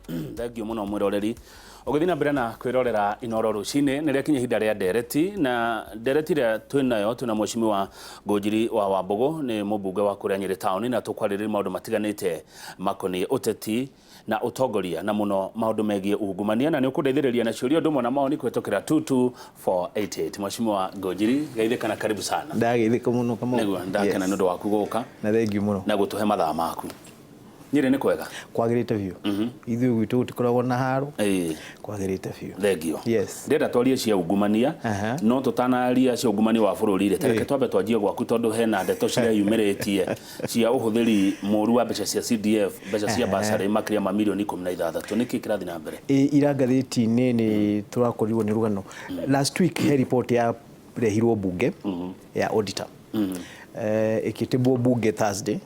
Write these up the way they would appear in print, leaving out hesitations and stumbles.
Thank you mũno mwĩroreri. Ũgĩthiĩ na mbere na kwĩrorera Inoro rũcinĩ, nĩ rĩakinya ihinda rĩa ndereti, na ndereti ĩrĩa twĩnayo twĩna Mheshimiwa Ngũnjiri wa Wambũgũ, nĩ mũmbunge wa kũrĩa Nyĩrĩ taũni, na tũkwarĩrĩria maũndũ matiganĩte makoniĩ ũteti na ũtongoria, na mũno maũndũ megiĩ ungumania, na nĩ ũkũndeithĩrĩria na ciũria ũndũ ũmwe na mawoni kũhĩtũkĩra 22488. Mheshimiwa Ngũnjiri, geithĩka na karibu sana. Ndageithĩka mũno, Kamau. Nĩguo ndakena nĩ ũndũ waku gũka. Na thengiũ mũno. Na gũtũhe mathaa maku. Nyĩrĩ nĩ kwega? Kwagĩrĩte biũ. Ithuĩ gwitũ gũtikoragwo na haro. Kwagĩrĩte biũ. Thengio. Yes. Ndĩrenda twarie cia ungumania. No tũtanaria cia ungumania wa bũrũri rĩ, tareke twambe twanjie gwaku, tondũ hena ndeto cireyumĩrĩtie cia ũhũthĩri mũru wa mbeca cia CDF, mbeca cia bursary makĩria ma mirioni 16. Nĩkĩ kĩrathiĩ na mbere? Ĩ, ira ngathĩti-inĩ nĩ tũrakorirwo nĩ rũgano. Last week he report ya rehirwo bunge ya auditor. Ĩkĩtĩbwo bunge Thursday.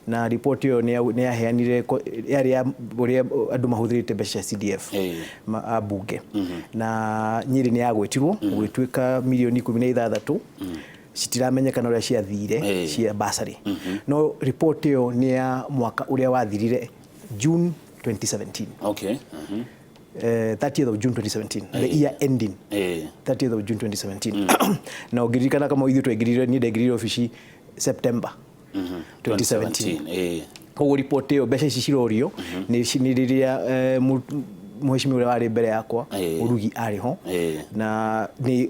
Na report ĩyo nĩ yaheanire yarĩ ya ũrĩa andũ mahũthĩrĩte mbeca cia CDF a bunge. Na Nyĩrĩ nĩ yagwetirwo gũgĩtuĩka mirioni 16 citiramenyekana ũrĩa ciathire cia bursary. No report ĩyo nĩ ya mwaka ũrĩa wathirire June 2017. 30th of June 2017, the year ending 30th of June 2017. Na ũngĩririkana kama ithuĩ twaingĩrire, niĩ ndaingĩrire obici September 2017. Koguo report ĩyo, mbeca ici cirorio nĩ rĩrĩa mheshimiwa ũrĩa warĩ mbere yakwa Ũrugi arĩ ho, na nĩ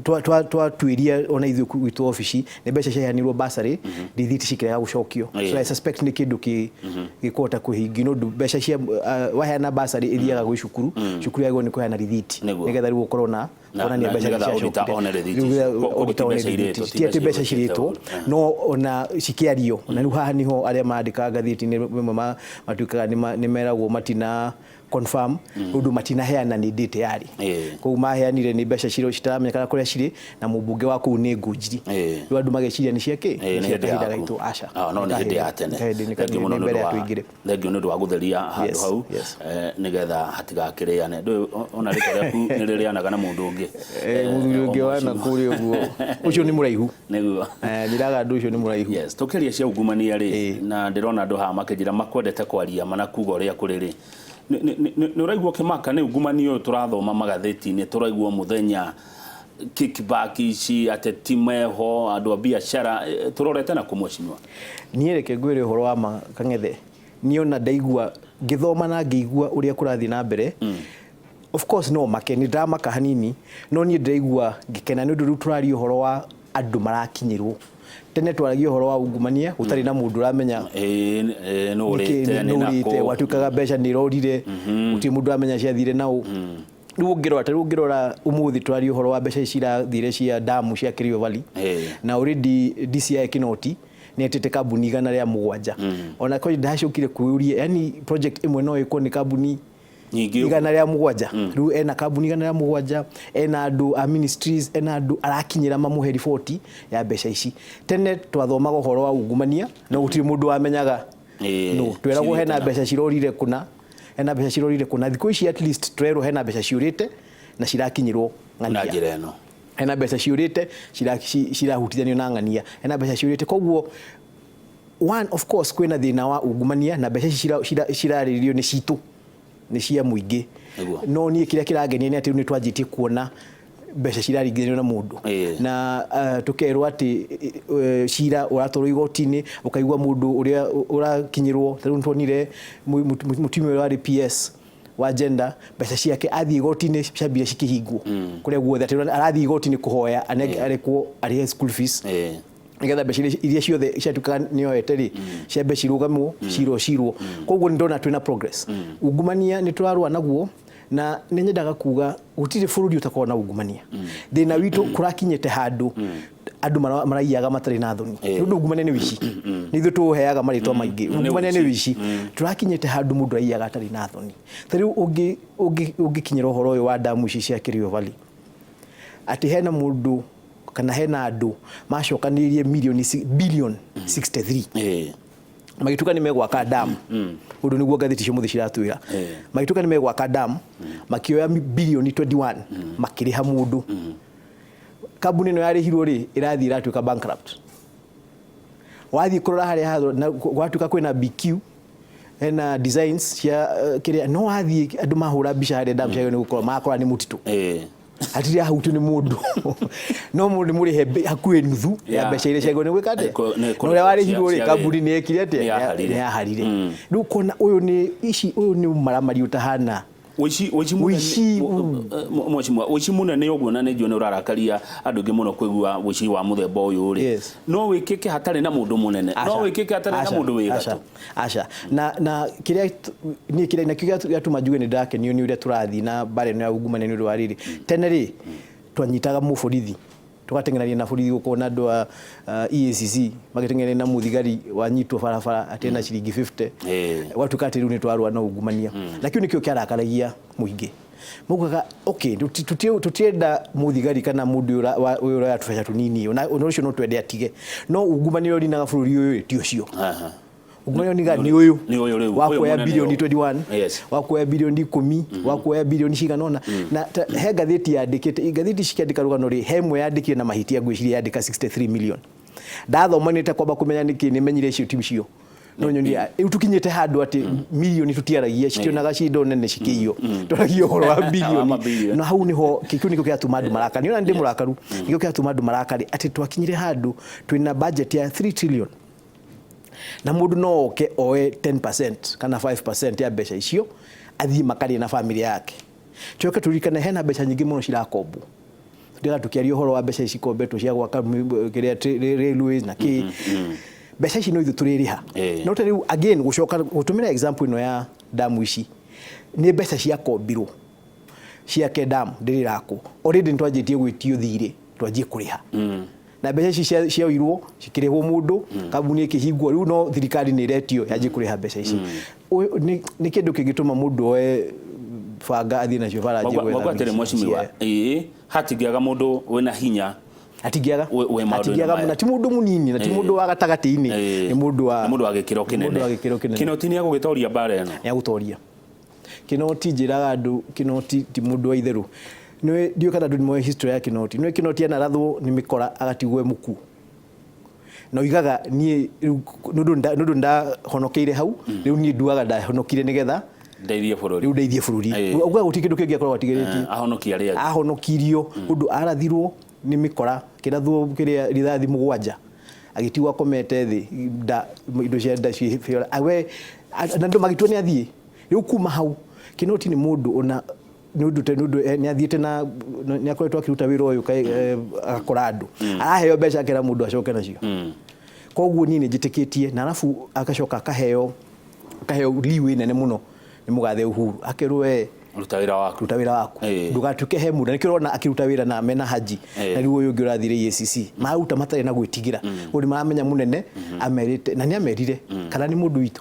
twatuĩria ona ithuĩ gwitũ obici nĩ mbeca ciaheanirwo bursary, rithiti cikĩrega gũcokio. So I suspect nĩ kĩndũ gĩkũhota kũhingio, nĩ ũndũ mbeca cia waheana bursary ithiaga gwĩ cukuru, cukuru yagĩrĩirwo nĩ kũheana rithiti nĩgetha rĩu ũkorwo na kuonania mbeca nĩ ciacokire. Auditor one rithiti. Ti atĩ mbeca cirĩtwo, no ona cikĩario, na rĩu haha niho arĩa mandĩkaga ngathĩti-inĩ rĩmwe matuĩkaga nĩ meragwo matina confirm, ũndũ matinaheana nĩ date yarĩ. Koguo maheanire nĩ mbeca ciro citaramenyekana kũrĩa cirĩ, na mũmbunge wa kũu nĩ Ngũnjiri. Rĩu andũ mageciria nĩ cia kĩ? Nĩ cia hĩndĩ kahinda yaku. gaitũ. Aca. No nĩ hĩndĩ ya tene. Nĩ Thengiũ mũno nĩ mbere nĩ ya ũndũ wa tũingĩre. Thengiũ nĩ ũndũ wa gũtheria handũ hau, nĩgetha hatigakĩrĩane. Ndũĩ ona rĩtwa rĩaku nĩ rĩrĩanaga na mũndũ ũngĩ. Mũthuri ũngĩ wana kũrĩa ũguo. Ũcio nĩ mũraihu. Nĩguo. Njĩraga andũ ũcio nĩ mũraihu. Yes, tũkĩaria cia ungumania rĩ, na ndĩrona andũ haha makĩnjĩra makwendete kwaria mana kuga ũrĩa kũrĩ rĩ, nĩ ũraigua ũkĩmaka nĩ ungumania ũyũ tũrathoma magathĩti-inĩ, tũraigua mũthenya kickback ici, ateti meho, andũ a biacara, tũrorete na kũ mheshimiwa? Niĩ reke ngwĩre ũhoro wa ma Kang'ethe, niĩ ona ndaigua ngĩthoma na ngĩigua ũrĩa kũrathiĩ na mbere, of course no make, nĩ ndamaka hanini, no niĩ ndĩraigua ngĩkena nĩ ũndũ rĩu tũraria ũhoro wa andũ marakinyĩrwo. Tene twaragia ũhoro wa ungumania gũtarĩ na mũndũ ũramenya nũ ũrĩte, nĩ nũ ũrĩte, gwatuĩkaga mbeca nĩ irorire, gũtirĩ mũndũ ũramenya ciathire naũ. Rĩu ũngĩrora, ta rĩu ũngĩrora ũmũthĩ tũraria ũhoro wa mbeca ici irathire cia damu cia Kerio Valley, na already DCI Kinoti nĩ etĩte kambuni 107. Ona korwo ndacokire kwĩyũria, yani project ĩmwe no ĩkwo nĩ kambuni nyingĩ 107. Rĩu ena kambuni 107, ena andũ a ministries, ena andũ arakinyĩra mamũhe riboti ya mbeca ici. Tene twathomaga ũhoro wa ungumania no gũtirĩ mũndũ wamenyaga no tweragwo hena mbeca cirorire kũna, hena mbeca cirorire kũna. Thikũ ici at least tũrerwo hena mbeca ciũrĩte na cirakinyĩrwo ng'ania. Na njĩra ĩno hena mbeca ciũrĩte cirahutithanio na ng'ania, hena mbeca ciũrĩte. Koguo one, of course kwĩna thĩna wa ungumania na mbeca ici cirarĩrĩrio nĩ citũ, nĩ cia mũingĩ. No niĩ kĩrĩa kĩrangenia nĩ atĩ rĩu nĩ twanjĩtie kuona mbeca ciraringithanio na mũndũ, na tũkerwo atĩ cira ũratwarwo igoti-inĩ, ũkaigua mũndũ ũrĩa ũrakinyĩrwo. Ta rĩu nĩtuonire mũtumia ũrĩa warĩ PS wa gender, mbeca ciake athiĩ igoti-inĩ ciambire cikĩhingwo kũrĩa guothe, atĩ arathiĩ igoti-inĩ kũhoya arekwo arĩhe school fees, nĩgetha mbeca iria ciothe ciatuĩkaga nĩ oete rĩ, ciambe cirũgamwo, cirwo cirwo. Koguo nĩ ndona twĩna progress. Ungumania nĩ tũrarũa naguo, na nĩ nyendaga kuga gũtirĩ bũrũri ũtakoragwo na ungumania. Thĩna witũ kũrakinyĩte handũ andũ maraiyaga matarĩ na thoni, nĩ ũndũ ungumania nĩ ũici, nĩ ithuĩ tũũheaga marĩtwa maingĩ. Ungumania nĩ ũici. Tũrakinyĩte handũ mũndũ araiyaga atarĩ na thoni. Ta rĩu ũngĩkinyĩra ũhoro ũyũ wa damu ici cia Kerio Valley, atĩ hena mũndũ kana hena andũ macokanĩrĩirie mirioni billion 63 magĩtuĩka nĩ megwaka damu, ũndũ nĩguo ngathĩti cia ũmũthĩ ciratwĩra, magĩtuĩka nĩ megwaka damu, makĩoya bilioni 21 makĩrĩha mũndũ. Kambuni ĩno yarĩhirwo rĩ, ĩrathiĩ ĩratuĩka bankrupt. Wathiĩ kũrora harĩa na gwatuĩka kwĩna BQ. Hena designs cia kiria no wathiĩ andũ mahũra mbica harĩa damu ciagĩrĩirwo nĩ gũkorwo makora nĩ mũtitũ. Hatirĩ ahutio nĩ mũndũ, no mũndũ nĩ mũrĩhe hakuhĩ nuthu ya mbeca iria ciagĩrĩirwo nĩ gwĩka atĩa. Nĩ na ũrĩa warĩhirwo rĩ, kambuni nĩ yekire atĩa? Nĩ yaharire. Nĩ yaharire. Rĩu kona ũyũ nĩ ici, ũyũ nĩ ũmaramari ũtahana. Ũici Ũici, mheshimiwa, ũici mũnene ũguo, na nĩ njũĩ nĩ ũrarakaria andũ aingĩ mũno kũigua ũici wa mũthemba ũyũ rĩ, no wĩkĩke hatarĩ na mũndũ mũnene, no Aca. wĩkĩke hatarĩ na Aca. mũndũ wĩ Aca. gatũ? Aca. Na kĩrĩa niĩ kĩrĩa nakĩo gĩatũma njuge nĩ ndakenio nĩ ũrĩa tũrathiĩ na mbara ĩno ya ungumania nĩ ũndũ wa rĩrĩ, tene rĩ, twanyitaga mũborithi tũgateng'erania na borithi, gũkorwo na andũ a EACC magĩteng'erania na mũthigari wanyitwo barabara atĩ na ciringi 50. Gwatuĩka atĩ rĩu nĩ twarũa na ungumania, na kĩu nĩkĩo kĩarakaragia mũingĩ. Maugaga okay, tũtienda mũthigari kana mũndũ ũyũ ũroya tũbeca tũnini, ona ũcio no twende atige, no ungumania ũrĩa ũrinaga bũrũri ũyũ rĩ, ti ũcio. Ungumania ũrinaga nĩ ũyũ Nĩ ũyũ rĩu, wa ũyũ kuoya mũnene bilioni ũyũ. 21, wa kuoya bilioni 10, wa kuoya bilioni cigana ũna. Na he ngathĩti yandĩkĩte, ngathĩti cikĩandĩka rũgano rĩ, he ĩmwe yandĩkire na mahĩtia, ngwĩciria yandĩka 63 million. Ndathomanĩte kwamba kũmenya nĩkĩ nĩmenyire icio ti cio, no nyonie rĩu tũkinyĩte handũ atĩ milioni tũtiaragia, citionaga cindo nene cikĩiywo, twaragia ũhoro wa bilioni. Mabilioni. Na hau nĩho kĩu nĩkĩo kĩratũma andũ marakare. Nĩona ndĩ mũrakaru, nĩkĩo kĩratũma andũ marakare atĩ twakinyire handũ twĩna budget ya 3 trillion na mũndũ no oke oe 10% kana 5% ya mbeca icio athiĩ makarĩe na family yake. Coke tũririkane hena mbeca nyingĩ mũno cirakombwo. Tũtiraga tũkĩaria ũhoro wa mbeca ici ikombetwo cia gwaka kĩrĩa railways na kĩ, mbeca ici no ithuĩ tũrĩrĩha. No ta rĩu again gũcoka gũtũmĩra example ĩno ya damu ici, nĩ mbeca ciakombirwo ciake, damu ndĩrĩ ĩrakwo, already nĩ twanjĩtie gwĩtio thirĩ twanjie kũrĩha, na mbeca ici cioirwo cikĩrĩhwo mũndũ, kambuni ĩkĩhingwo, rĩu no thirikari nĩ ĩretio yanjie kũrĩha mbeca ici. Ũyũ nĩ kĩndũ kĩngĩtũma mũndũ oe banga athiĩ nacio bara anjie gwetha Mwagwa atĩrĩ, mbeca mheshimiwa, hatingĩaga mũndũ wĩna hinya hatingĩaga. Wĩ maũndũ-inĩ Hatingĩaga maya. na ti mũndũ mũnini, na ti mũndũ wa gatagatĩ-inĩ, nĩ mũndũ wa nĩ mũndũ wa gĩkĩro nĩ mũndũ wa kĩnene. Gĩkĩro kĩnene. Kĩnoti nĩ egũgĩtoria mbara ĩno? Nĩ agũtoria. Kĩnoti, njĩraga andũ Kĩnoti ti mũndũ wa itherũ. Nĩ ndiũĩ kana andũ nĩ moĩ history ya Kĩnoti. Nĩũĩ Kĩnoti anarathwo nĩ mĩkora agatigwo e mũkuũ, na oigaga niĩ rĩu nĩ ũndũ ndahonokeire hau, rĩu niĩ nduaga ndahonokire nĩgetha ndeithie bũrũri. Rĩu ndeithie bũrũri. Augaga gũtirĩ kĩndũ kĩngĩ akoragwo atigĩrĩtie. Ahonokie arĩa angĩ. Ahonokirio ũndũ arathirwo nĩ mĩkora, kĩrathwo kĩrĩa rithathi 7, agĩtigwo akomete thĩ, nda indo cia nda ciĩ we na andũ magĩtua nĩ athiĩ. Rĩu kuma hau Kĩnoti nĩ mũndũ ona nĩ ũndũ nĩ athiĩte na nĩ akoretwo akĩruta wĩra ũyũ agakora andũ araheo mbeca akera mũndũ acoke nacio. Koguo niĩ nĩ njĩtĩkĩtie, na arabu agacoka akaheo leeway nene mũno nĩ mũgathe Uhuru, akerwo we ruta wĩra waku. Ruta wĩra waku, ndũgatuĩke he mũndũ. Nĩkĩo ũrona akĩruta wĩra na mena Haji, na rĩu ũyũ ũngĩ ũrathire EACC, maruta matarĩ na gwĩtigĩra, ũguo nĩ maramenya mũnene amerite na nĩ amerire kana nĩ mũndũ witũ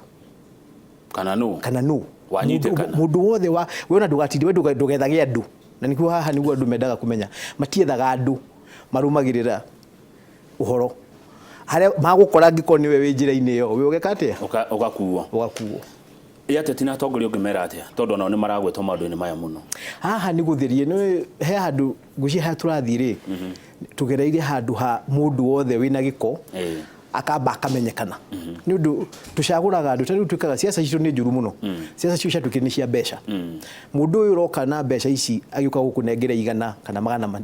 kana nũ kana nũ. Wanyitĩkana. Mũndũ wothe wa we ona ndũgatinde we ndũgethage andũ, na nĩguo haha nĩguo andũ mendaga kũmenya, matiethaga andũ, marũmagĩrĩra ũhoro harĩa magũkora. Angĩkorwo nĩwe wĩ njĩra-inĩ ĩyo, we ũgeka atĩa? Ũgakuo. Ũgakuo. Ĩ ateti na atongoria ũngĩmera atĩa, tondũ onao nĩ maragwetwo maũndũ-inĩ maya mũno? Haha nĩ gũtherie nĩ he handũ ngwĩciria harĩa tũrathiĩ rĩ, tũgereire handũ ha mũndũ wothe wĩna gĩko akamba akamenyekana, nĩ ũndũ tũcagũraga andũ ta rĩu twĩkaga ciaca citũ nĩ njũru mũno. Ciaca citũ ciatuĩkire nĩ cia mbeca. Mũndũ ũyũ ũroka na mbeca ici agĩũka gũkũnengera 100 kana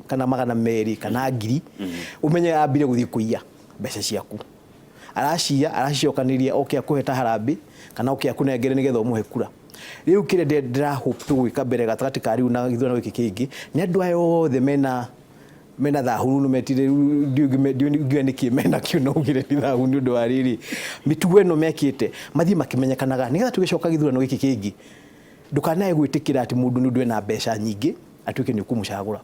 kana 200 kana 1000, ũmenye ambire gũthiĩ kũiya mbeca ciaku, araciya, aracicokanĩria, oke akũhe ta harambĩ kana oke akũnengere nĩgetha ũmũhe kura. Rĩu kĩrĩa ndĩra hope tũgwĩka mbere gatagatĩ ka rĩu na gĩthurano gĩkĩ kĩngĩ nĩ andũ aya othe mena thahu no metire, ndiũĩ nĩkĩ mena kĩo, no ugire nĩ thahu nĩ ũndũ wa rĩrĩ mĩtugo ĩno mekĩte, mathiĩ makĩmenyekanaga nĩgetha tũgĩcoka gĩthurano gĩkĩ kĩngĩ ndũkanae gwĩtĩkĩra atĩ mũndũ nĩ ũndũ ena mbeca nyingĩ atuĩke nĩ ũkũmũcagũra.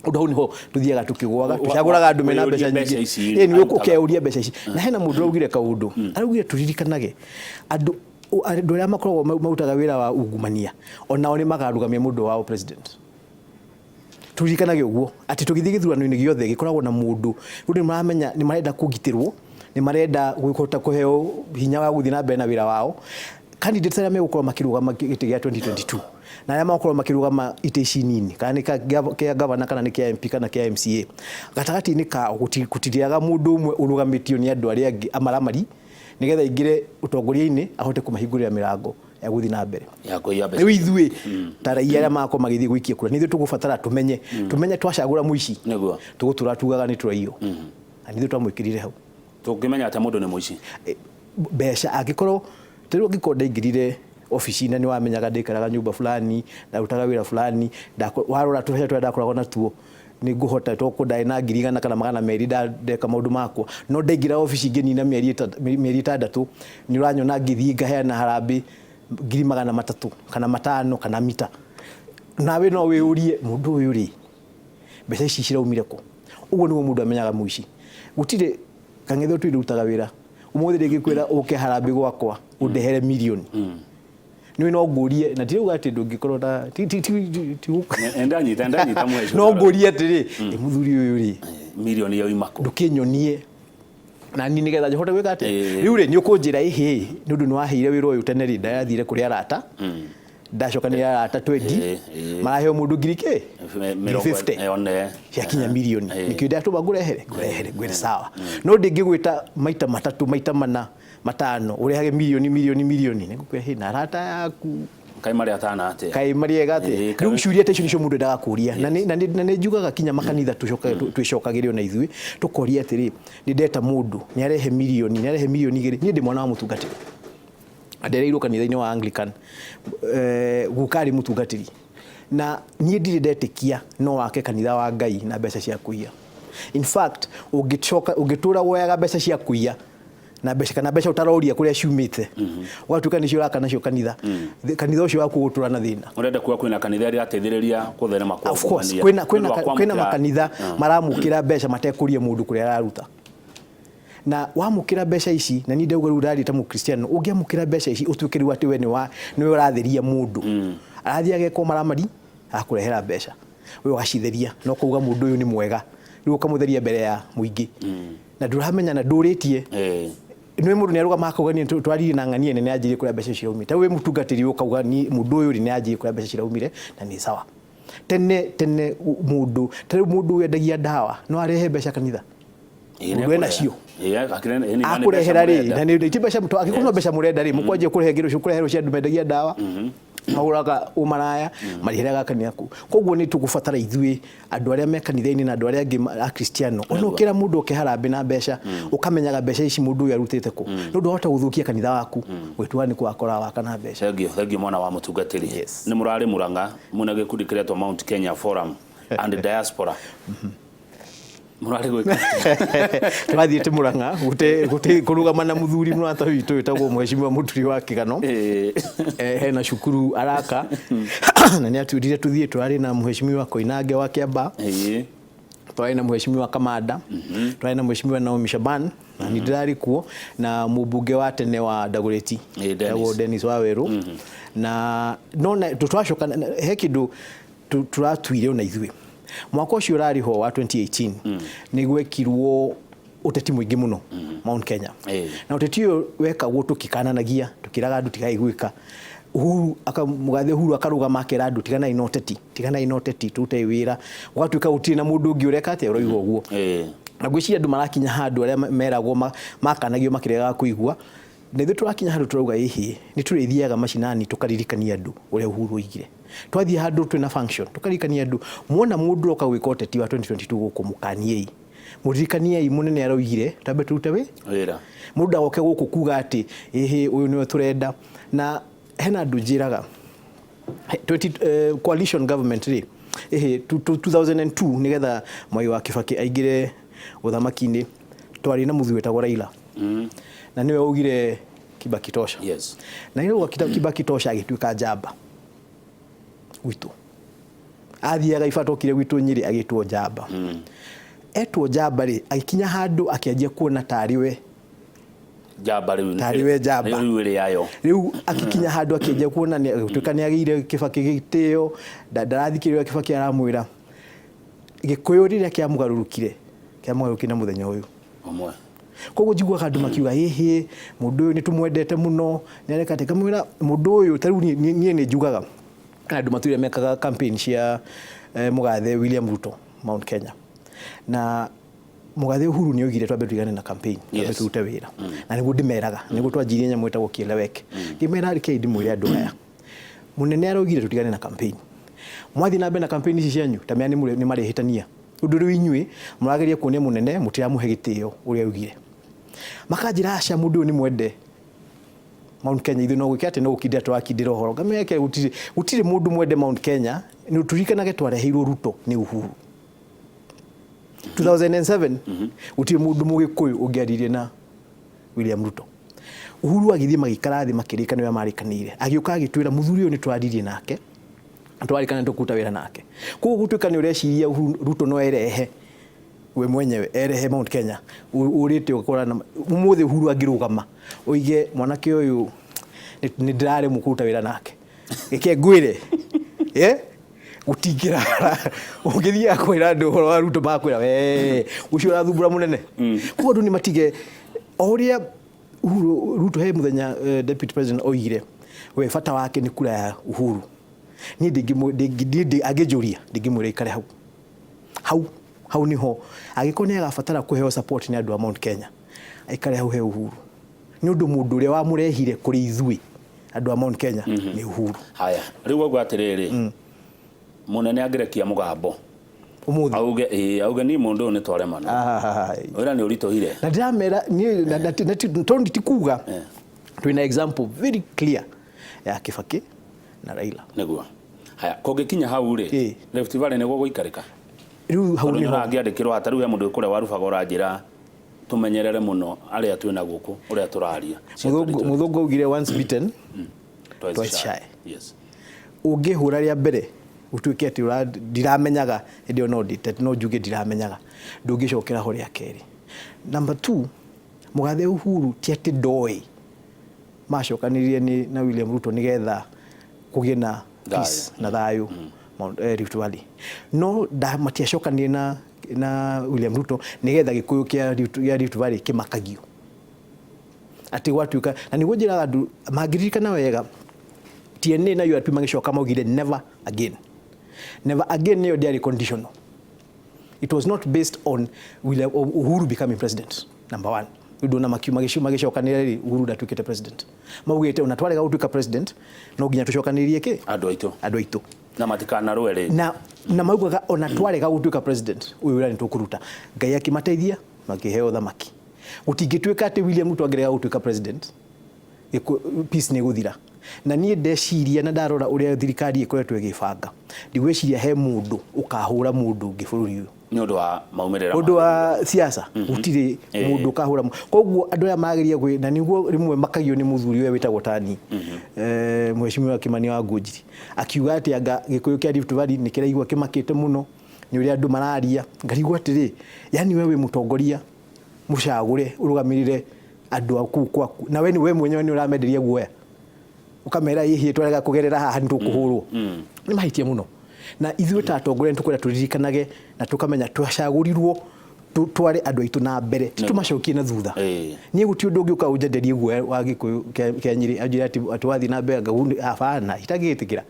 Ũndũ hau nĩho tũthiaga tũkĩgwaga, tũcagũraga andũ mena mbeca wĩyũrie mbeca nyingĩ. ici Ĩ, nĩ arutaga. ũkeyũria mbeca ici, na hena mũndũ araugire kaũndũ, araugire tũririkanage andũ arĩa makoragwo marutaga wĩra wa ungumania onao nĩ makarũgamia mũndũ wao president. Tũririkanage ũguo atĩ tũgĩthiĩ gĩthurano-inĩ gĩothe gĩkoragwo na mũndũ rĩu nĩ maramenya nĩ marenda kũgitĩrwo, nĩ marenda kũhota kũheo hinya wa gũthiĩ na mbere na wĩra wao. Candidates arĩa megũkorwo makĩrũgama gĩtĩ gĩa 2022 na arĩa megũkorwo makĩrũgama itĩ ici nini, kana nĩ kĩa gavana, kana nĩ kĩa MP, kana kĩa MCA, gatagatĩ-inĩ kao gũtirĩaga mũndũ ũmwe ũrũgamĩtio nĩ andũ arĩa angĩ amaramari. Nigetha aingĩre ũtongoria-inĩ ahote kũmahingũrĩra mĩrango ya gũthiĩ na mbere. Ya kũiya mbeca. Rĩu ithuĩ ta raia arĩa magakorwo magĩthiĩ gũikia kura, nĩ ithuĩ tũgũbatara tũmenye, tũmenye twacagũra mũici Nĩguo. Tũgũtũra tugaga nĩ tũraiywo, na nĩ ithuĩ twamwĩkĩrire hau. Tũngĩmenya atĩa mũndũ nĩ mũici? Mbeca angĩkorwo ta rĩu angĩkorwo ndaingĩrire obici na nĩ wamenyaga ndaikaraga nyũmba fulani, ndarutaga wĩra fulani, warora tũbeca tũrĩa ndakoragwo natuo, nĩ ngũhota tokorwo ndarĩ na 100,000 kana 200 ndeka maũndũ makwa, no ndaingĩra obici ngĩnina mĩeri 6 nĩ ũranyona ngĩthiĩ ngaheana harambĩ 300,000 kana 500 kana mita. Nawe no wĩyũrie, mũndũ ũyũ rĩ, mbeca ici ciraumire kũ? Ũguo nĩguo mũndũ amenyaga mũici. Gũtirĩ kang'ethe ũtũire ũrutaga wĩra, ũmũthĩ ndĩngĩkwĩra ũke harambĩ gwakwa ũndehere mirioni. Nĩ no ngũrie, na tirauga atĩ ndũngĩkorwo na ti ti ti ti Ndanyita, ndanyita mheshimiwa. No ngũrie atĩrĩ, ĩ mũthuri ũyũ rĩ, Mirioni yoima kũ? Ndũkĩnyonie na niĩ nĩgetha njohote gwĩka atĩa. Ĩĩ. Rĩu rĩ, nĩ ũkũnjĩra ĩhĩ, nĩ ũndũ nĩ waheire wĩra ũyũ tene rĩ, ndathire kũrĩ arata, ndacokanĩrĩra arata 20, Ĩĩ, ĩĩ. maraheo mũndũ ngiri kĩ? Ngiri Mĩrongo 50. Yone. Ciakinya mirioni. Ĩĩ. Nĩkĩo ndatũma ngũrehere, ngũrehere ngwĩre sawa, no ndingĩgwĩta maita matatũ, maita mana, matano, ũrehage mirioni, mirioni, mirioni, nĩngũkwĩra hĩ na arata yaku. Kaĩ marĩ atana atĩa? Kaĩ marĩ ega atĩa? Ĩĩ. Rĩu ciũria ta icio nĩcio mũndũ endaga kũria, na nĩ njugaga kinya makanitha tũcoke twĩcokagĩre ona ithuĩ tũkoria atĩrĩ, nĩ ndeta mũndũ nĩ arehe mirioni, nĩ arehe 2 mirioni. Niĩ ndĩ mwana wa mũtungatĩri, ndereirwo kanitha-inĩ wa Anglican, guka arĩ mũtungatĩri, na niĩ ndirĩ ndetĩkia no wake kanitha wa Ngai na mbeca cia kũiya. In fact, ũngĩcoka ũngĩtũra woyaga mbeca cia kũiya na mbeca kana mbeca ũtaroria kũrĩa ciumĩte, ũgatuĩka nĩcio ũraka nacio kanitha, kanitha ũcio waku ũgũtũra na thĩna. Ũrenda kuga kwĩna kanitha ĩrateithĩrĩria kũtherema kwa Of course. ungumania Kwĩna kwĩna nĩ ũndũ wa kwĩna kwamũkĩra- makanitha maramũkĩra mbeca matekũria mũndũ kũrĩa araruta, na wamũkĩra mbeca ici, na niĩ ndauga rĩu ndaria ta mũkristiano, ũngĩamũkĩra mbeca ici ũtuĩke rĩu atĩ we nĩ wa nĩwe ũratheria mũndũ, arathiĩ ageka ũmaramari, akũrehera mbeca, we ũgacitheria na ũkauga mũndũ ũyũ nĩ mwega, rĩu ũkamũtheria mbere ya mũingĩ na ndũramenya na ndũrĩtie. Nĩ mũndũ nĩ arũgama akauga, niĩ twaririe na ng'ania nĩ anjĩrie kũrĩa mbeca ciraumire. Ta wĩ mũtungatĩri, ũkauga ni mũndũ ũyũ rĩ, nĩ anjĩrie kũrĩa mbeca ciraumire na nĩ sawa. Tene tene mũndũ ta rĩu, mũndũ wendagia ndawa no arehe mbeca kanitha? Mũndũ ena cio akũrehera rĩ, na nĩ ti mbeca, angĩkorwo no mbeca mũrenda rĩ, mũkwanjia kũrehe ngero kũrehe cia andũ mendagia ndawa, magũraga ũmaraya, marĩheraga kanitha kũu. Koguo nĩ tũgũbatara ithuĩ andũ arĩa me kanitha-inĩ na andũ arĩa angĩ a Kristiano, ona ũkĩra mũndũ oke harambĩ na mbeca, ũkamenyaga mbeca ici mũndũ ũyũ arutĩte kũ, nĩ ũndũ wahota gũthũkia kanitha waku ũgĩtua nĩ kwakora waka na mbeca. Thengiũ, thengiũ mwana wa mũtungatĩri. Yes. Nĩ mũrarĩ Murang'a mwĩna gĩkundi kĩretwo Mount Kenya Forum and Diaspora, mũrarĩ gwĩka? Tũrathiĩte Murang'a gũte gũte kũrũgama na mũthuri mũrata witũ wĩtagwo Mheshimiwa Mũturi wa Kĩgano. Hena cukuru araka na nĩ atwĩrire tũthiĩ. Tũrarĩ na Mheshimiwa Koinange wa Kĩambaa, twarĩ na Mheshimiwa Kamanda, twarĩ na Mheshimiwa Naomi Shaban, na nĩ ndĩrarĩ kuo na mũmbunge wa tene wa Dagoretti. Dennis. Etagwo Dennis Waweru. Na no na twacoka he kĩndũ tũratuire ona ithuĩ mwaka ũcio ũrarĩ ho wa 2018, nĩ gwekirwo ũteti mũingĩ mũno Mount Kenya. Na ũteti ũyũ wekagwo tũkĩkananagia, tũkĩraga andũ tigai gwĩka. Uhuru aka mũgathe Uhuru akarũgama akera andũ, tiganai na ũteti, tiganai na ũteti, tũrutei wĩra. Gũgatuĩka gũtirĩ na mũndũ ũngĩ ũreka atĩa, ũroiga ũguo. Na ngwĩciria andũ marakinya handũ arĩa meragwo makanagio makĩregaga kũigua, na ithuĩ tũrakinya handũ tũrauga ĩhĩ, nĩ tũrĩthiaga macinani tũkaririkania andũ ũrĩa Uhuru oigire. Twathiĩ handũ twĩna function, tũkaririkania andũ, muona mũndũ oka gwĩka ũteti wa 2022 gũkũ, mũkaniei, mũririkaniei mũnene aroigire twambe tũrute wĩ wĩra. Mũndũ ndagoke gũkũ kuga atĩ ĩhĩ, ũyũ nĩwe tũrenda. Na hena andũ njĩraga 20, coalition government rĩ, ĩhĩ, 2002 nĩgetha Mwai wa Kibaki aingĩre ũthamaki-inĩ, twarĩ na mũthuri wetagwo Raila, na nĩwe augire "Kibaki tosha". Na rĩu "Kibaki tosha" agĩtuĩka njamba gwitũ, athiaga ibata okire gwitũ Nyĩrĩ agĩtwo njamba. Etwo njamba rĩ, agĩkinya handũ akĩanjia kuona tarĩ we njamba rĩu. Tarĩ we njamba. Rĩu ĩrĩ yayo. Rĩu akĩkinya handũ akĩanjia kuona gũtuĩka nĩ agĩire Kibaki gĩtĩo, ndarathikĩrĩria Kibaki aramwĩra. Gĩkũyũ rĩrĩa kĩamũgarũrũkire, kĩamũgarũrũkire na mũthenya ũyũ ũmwe. Koguo njiguaga andũ makiuga, ĩhĩ, mũndũ ũyũ nĩ tũmwendete mũno, nĩ areka atĩ ngamwĩra mũndũ ũyũ ta rĩu niĩ nĩ njugaga na andũ matũire mekaga campaign cia mũgathe William Ruto Mount Kenya na Mũgathe Uhuru nĩ oigire twambe tũigane na campaign, twambe tũrute wĩra, na nĩguo ndĩmeraga, nĩguo twanjirie nyamũ ĩtagwo Kieleweke. Ngĩmera, rekei ndĩmwĩre andũ aya, mũnene araugire tũtigane na campaign. Mwathiĩ na mbere na campaign ici cianyu, ta mea nĩ marĩhĩtania ũndũ. Rĩu inyuĩ mũrageria kuonia mũnene mũtiramũhe gĩtĩo ũrĩa augire. Makanjĩra, aca, mũndũ ũyũ nĩ mwende Mount Kenya, ithuĩ no gwĩka atĩ no gũkindĩra tũrakindĩra ũhoro. Ngamenya gũtirĩ gũtirĩ mũndũ mwende Mount Kenya. Nĩ tũririkanage twareheirwo Ruto nĩ Uhuru 2007. Gũtirĩ mũndũ mũgĩkũyũ ũngĩaririe na William Ruto. Uhuru agĩthiĩ, magĩikara thĩ, makĩrĩkanĩra ũrĩa marĩkanĩire. Agĩũka agĩtwĩra, mũthuri ũyũ nĩ twaririe nake, twarĩkana tũkũruta wĩra nake. Koguo gũtuĩka nĩ ũreciria Ruto no erehe we mwenyewe, erehe Mount Kenya ũrĩte ũgakora na ũmũthĩ Uhuru angĩrũgama oige mwanake ũyũ nĩ ndĩraremwo kũruta wĩra nake, reke ngwĩre gũtingĩrara. Ũngĩthiaga kwĩra andũ ũhoro wa Ruto, makwĩra we ũcio ũrathumbũra mũnene. Koguo andũ nĩ matige o ũrĩa Uhuru Ruto he mũthenya deputy president oigire we bata wake nĩ kura ya Uhuru. Niĩ angĩnjũria, ndingĩmwĩra ikare hau hau hau. Niho angĩkorwo nĩ agabatara kũheo support nĩ andũ a Mount Kenya, aikare hau he Uhuru, nĩ ũndũ mũndũ ũrĩa wamũrehire kũrĩ ithuĩ andũ a Mount Kenya nĩ Uhuru. Haya, rĩu wauga atĩrĩrĩ, mũnene angĩrekia mũgambo ũmũthĩ auge ĩĩ, auge niĩ mũndũ ũyũ nĩ twaremana, wĩra nĩ ũritũhire. Na ndĩramera niĩ tondũ ti kuga twĩna example very clear ya Kibaki na Raila. Nĩguo. Haya, kũngĩkinya hau rĩ, Rift Valley nĩguo gũikarĩka? Rĩu hau tondũ nĩho nĩũrangĩandĩkĩrwo hata rĩu he mũndũ kũrĩa warubaga ũranjĩra tũmenyerere mũno arĩa twĩna gũkũ ũrĩa tũraria. Mũthũngũ augire, "Once bitten, twice twice shy." shy. Ũngĩhũra rĩa mbere ũtuĩke atĩ ndiramenyaga, hĩndĩ ĩyo no ndĩte, no njuge ndiramenyaga, ndũngĩcokera ho rĩa kerĩ. Number two, mũgathe Uhuru ti atĩ ndoĩ macokanĩrĩire nĩ na William Ruto nĩgetha kũgĩe na peace na thayũ Rift Valley, no matiacokanire na William Ruto nĩgetha gĩkũyũ kĩa Rift Valley kĩmakagio atĩ gwatuĩka. Na nĩguo njĩraga andũ mangĩririkana wega, TNA na URP magĩcoka maugire never again. Never again nĩyo ndĩarĩ conditional. It was not based on William Uhuru becoming president, number one. Ũndũ ona magĩcokanĩrĩra rĩ, Uhuru ndatuĩkĩte president. Maugĩte ona twarega gũtuĩka president, no nginya tũcokanĩrĩrie kĩ? Andũ aitũ. Andũ aitũ. Na matikanarũe rĩngĩ. Na maugaga ona twarega gũtuĩka president, ũyũ wĩra nĩ tũkũruta. Ngai akĩmateithia, makĩheo thamaki. Gũtingĩtuĩka atĩ William Ruto angĩrega gũtuĩka president, peace nĩ gũthira. Na niĩ ndeciria na ndarora ũrĩa thirikari ĩkoretwo ĩgĩbanga, ndigwĩciria he mũndũ ũkahũra mũndũ ũngĩ bũrũri ũyũ. Nĩ ũndũ wa maumĩrĩra ũndũ wa siasa. Gũtirĩ mũndũ ũkahũra koguo andũ aya mageria gwĩ na nĩguo rĩmwe makagio nĩ mũthuri ũrĩa wĩtagwo tani mheshimiwa Kimani wa Ngũnjiri, akiuga atĩ anga gĩkũyũ kĩa Rift Valley nĩ kĩraigua kĩmakĩte mũno nĩ ũrĩa andũ mararia. Ngarigwo atĩrĩ, yani we wĩ mũtongoria mũcagũre ũrũgamĩrĩre andũ a kũu kwaku, na we we mwenyewe nĩ ũramenderia guoya, ũkamera ĩhĩ twarega kũgerera haha nĩ tũkũhũrwo. Nĩ mahĩtia mũno, na ithuĩ ta atongoria nĩ tũkwenda tũririkanage na tũkamenya twacagũrirwo tware andũ aitũ na mbere, ti tũmacokie na thutha. Niĩ gũtirĩ ũndũ ũngĩũka ũnjenderie guoya wa gĩkũyũ kĩa Nyĩrĩ, anjĩre atĩ wathiĩ na mbere abana itangĩgĩtĩkĩra.